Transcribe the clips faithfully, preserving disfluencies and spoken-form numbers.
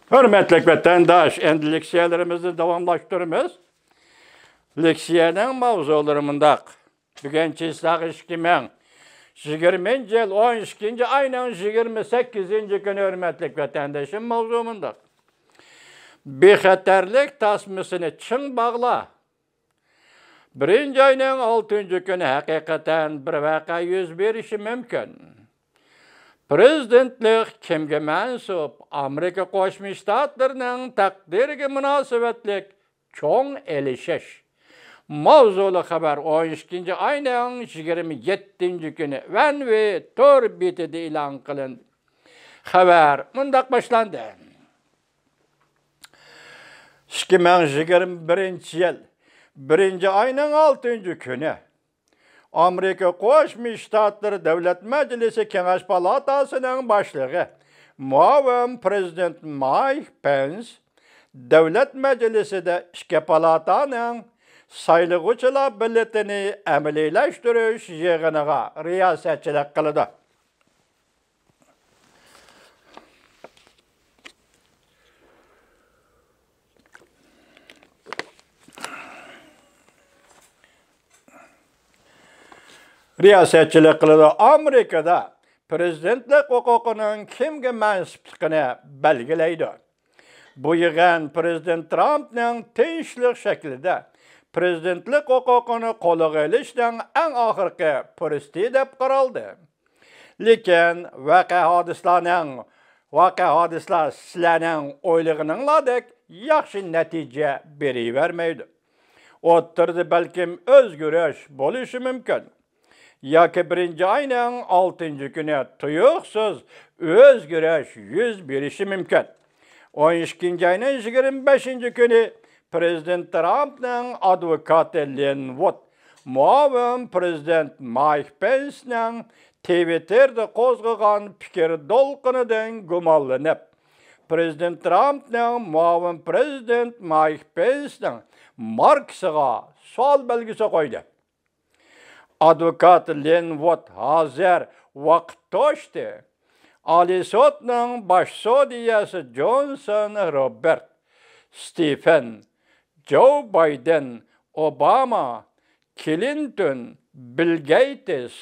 ھۆرمەتلىك ۋەتەنداش، ئەمدى لېكسىيەلىرىمىزنى داۋاملاشتۇرىمىز. لېكسىيەنىڭ ماۋزۇلىرى مۇنداق. بۈگۈن چېسلاق ئىككى مىڭ يىگىرمىنچى يىل ئون ئىككىنچى ئاينىڭ يىگىرمە سەككىزىنچى كۈنى، ھۆرمەتلىك ۋەتەندىشىم، ماۋزۇ مۇنداق. بىخەتەرلىك تاسمىسىنى چىڭ باغلا. بىرىنچى ئاينىڭ ئالتىنچى كۈنى ھەقىقەتەن بىر ۋەقە يۈز بېرىشى مۇمكىن. پىرېزىدېنتلىق كىمگە مەنسۇپ؟ ئامېرىكا قوشما شتاتلىرىنىڭ تەقدىرىگە مۇناسىۋەتلىك چوڭ ئېلىشىش. ماۋزۇلۇق خەۋەر ئون ئىككىنچى ئاينىڭ يىگىرمە يەتتىنچى كۈنى ۋەنۋى تور بېتىدە ئېلان قىلىندى. خەۋەر مۇنداق باشلاندى. ئىككى مىڭ يىگىرمە بىرىنچى يىل بىرىنچى ئاينىڭ ئالتىنچى كۈنى ئامېرىكا قوشما شتاتلىرى دۆلەت مەجلىسى كېڭەش پالاتاسىنىڭ باشلىقى، مۇئاۋىن پىرېزىدېنت مايك پېنس دۆلەت مەجلىسىدە ئىككى پالاتانىڭ سايلىغۇچىلار بېلىتىنى ئەمەلىيلەشتۈرۈش يىغىنىغا رىياسەتچىلىك قىلىدۇ. رىياسەتچىلىك قىلىدۇ. ئامېرىكىدا پىرېزىدېنتلىق ھوقۇقىنىڭ كىمگە مەنسۇپلۇقىنى بەلگىلەيدۇ. بۇ يىغىن پىرېزىدېنت ترامپنىڭ تىنچلىق شەكلىدە پىرېزىدېنتلىق ھوقۇقىنى قولىغا ئېلىشنىڭ ئەڭ ئاخىرقى پۇرسىتى دەپ قارالدى. لېكىن ۋەقە-ھادىسىلەرنىڭ، ۋەقە-ھادىسىلەر سىلەرنىڭ ئويلىغىنىڭلاردەك ياخشى نەتىجە بېرىۋەرمەيدۇ. ئوتتۇرىدا بەلكىم ئۆزگىرىش بولۇشى مۇمكىن. ياكى بىرىنچى ئاينىڭ ئالتىنچى كۈنى تۇيۇقسىز ئۆزگىرىش يۈز بېرىشى مۇمكىن. ئون ئىككىنچى ئاينىڭ يىگىرمە بەشىنچى كۈنى پىرېزىدېنت ترامپنىڭ ئادۋوكاتى لىن ۋۇد مۇئاۋىن پىرېزىدېنت مايك پېنسنىڭ تىۋىتتېردا قوزغىغان پىكىر دولقۇنىدىن گۇمانلىنىپ، پىرېزىدېنت ترامپنىڭ مۇئاۋىن پىرېزىدېنت مايك پېنسنىڭ ماركىسىغا سوئال بەلگىسى قويدى. ئادۋوكات لىن ۋۇد ھازىر ۋاقىت توشتى. ئالىي سوتنىڭ باش سودىيەسى جونسون روبېرت، ستېفېن، جو بايدېن، ئوباما، كلىنتون، بىل گېيتس،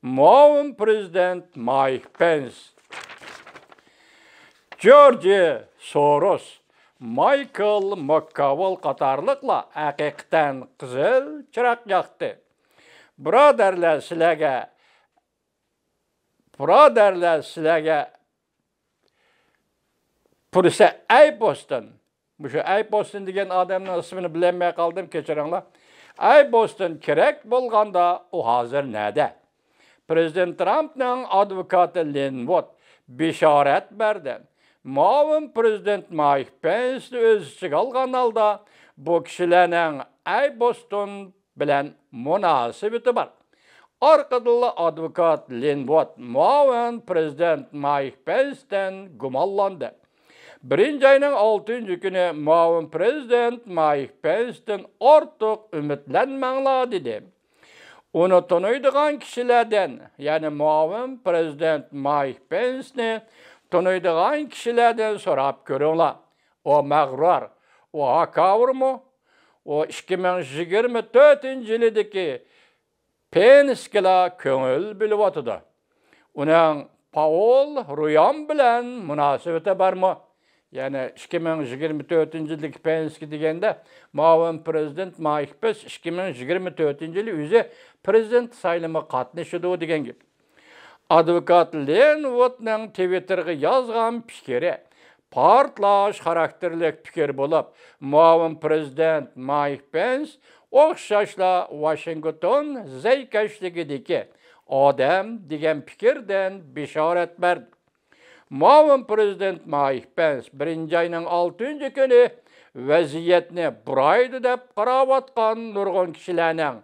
مۇئاۋىن پىرېزىدېنت مايك پېنس، جورجى سوروس، مايكل ماككاۋېل قاتارلىقلار ھەقىقەتەن قىزىل چىراغ ياقتى. بۇرادەرلەر سىلەرگە، بۇرادەرلەر سىلەرگە پۇرسەت ئەي بوستون. مۇشۇ ئەي بوستون دېگەن ئادەمنىڭ ئىسمىنى بىلەلمەي قالدىم، كەچۈرۈڭلار. ئەي بوستون كېرەك بولغاندا ئۇ ھازىر نەدە؟ پىرېزىدېنت ترامپنىڭ ئادۋوكاتى لىن ۋۇد بېشارەت بەردى. مۇئاۋىن پىرېزىدېنت مايك پېنسنى ئۆز ئىچىگە ئالغان ھالدا بۇ كىشىلەرنىڭ ئەي بوستون بىلەن مۇناسىۋىتى بار. ئارقىدىنلا ئادۋوكات لىن ۋۇد مۇئاۋىن پىرېزىدېنت مايك پېنستىن گۇمانلاندى. بىرىنچى ئاينىڭ ئالتىنچى كۈنى مۇئاۋىن پىرېزىدېنت مايك پېنستىن ئارتۇق ئۈمىدلەنمەڭلار، دېدى. ئۇنى تونۇيدىغان كىشىلەردىن، يەنى مۇئاۋىن پىرېزىدېنت مايك پېنسنى تونۇيدىغان كىشىلەردىن سوراپ كۆرۈڭلار. ئۇ مەغرۇر، ئۇ ھاكاۋۇرمۇ؟ ئۇ ئىككى مىڭ يىگىرمە تۆتىنچى يىلىدىكى پېنسكىلا كۆڭۈل بۆلۈۋاتىدۇ. ئۇنىڭ پاۋول رۇيام بىلەن مۇناسىۋىتى بارمۇ؟ يەنى ئىككى مىڭ يىگىرمە تۆتىنچى يىلدىكى پېنسكى دېگەندە، مۇئاۋىن پىرېزىدېنت مايك پېنس ئىككى مىڭ يىگىرمە تۆتىنچى يىلى ئۆزى پىرېزىدېنت سايلىمىغا قاتنىشىدۇ دېگەن گەپ. ئادۋوكات لىن ۋۇدنىڭ تىۋىتتېرغا يازغان پىكرى پارتلاش خاراكتېرلىك پىكىر بولۇپ، مۇئاۋىن پىرېزىدېنت مايك پېنس ئوخشاشلا ۋاشىنگتون زەيكەشلىكىدىكى ئادەم دېگەن پىكىردىن بېشارەت بەردى. مۇئاۋىن پىرېزىدېنت مايك پېنس بىرىنچى ئاينىڭ ئالتىنچى كۈنى ۋەزىيەتنى بۇرايدۇ دەپ قاراۋاتقان نۇرغۇن كىشىلەرنىڭ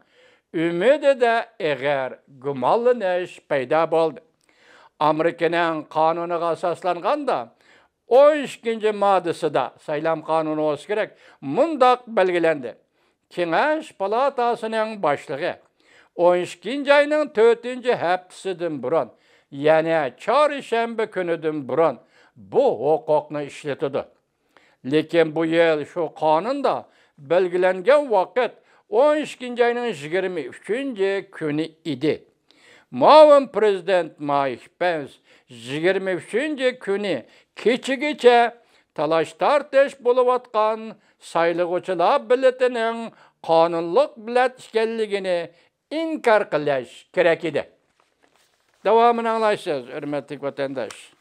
ئۈمىدىدە ئېغىر گۇمانلىنىش پەيدا بولدى. ئامېرىكىنىڭ قانۇنىغا ئاساسلانغاندا، ئون ئىككىنچى ماددىسىدا، سايلام قانۇنى بولسا كېرەك، مۇنداق بەلگىلەندى: كېڭەش پالاتاسىنىڭ باشلىقى ئون ئىككىنچى ئاينىڭ تۆتىنچى ھەپتىسىدىن بۇرۇن، يەنى چارشەنبە كۈنىدىن بۇرۇن بۇ ھوقۇقنى ئىشلىتىدۇ. لېكىن بۇ يىل شۇ قانۇندا بەلگىلەنگەن ۋاقىت ئون ئىككىنچى ئاينىڭ يىگىرمە ئۈچىنچى كۈنى ئىدى. مۇئاۋىن پرېزىدېنت مايك پېنس يىگىرمە ئۈچىنچى كۈنى كېچىگىچە تالاش-تارتىش بولۇۋاتقان سايلىغۇچىلار بېلىتىنىڭ قانۇنلۇق بېلەت ئىكەنلىكىنى ئىنكار قىلىش كېرەك ئىدى. داۋامىنى ئاڭلايسىز، ھۆرمەتلىك ۋەتەنداش.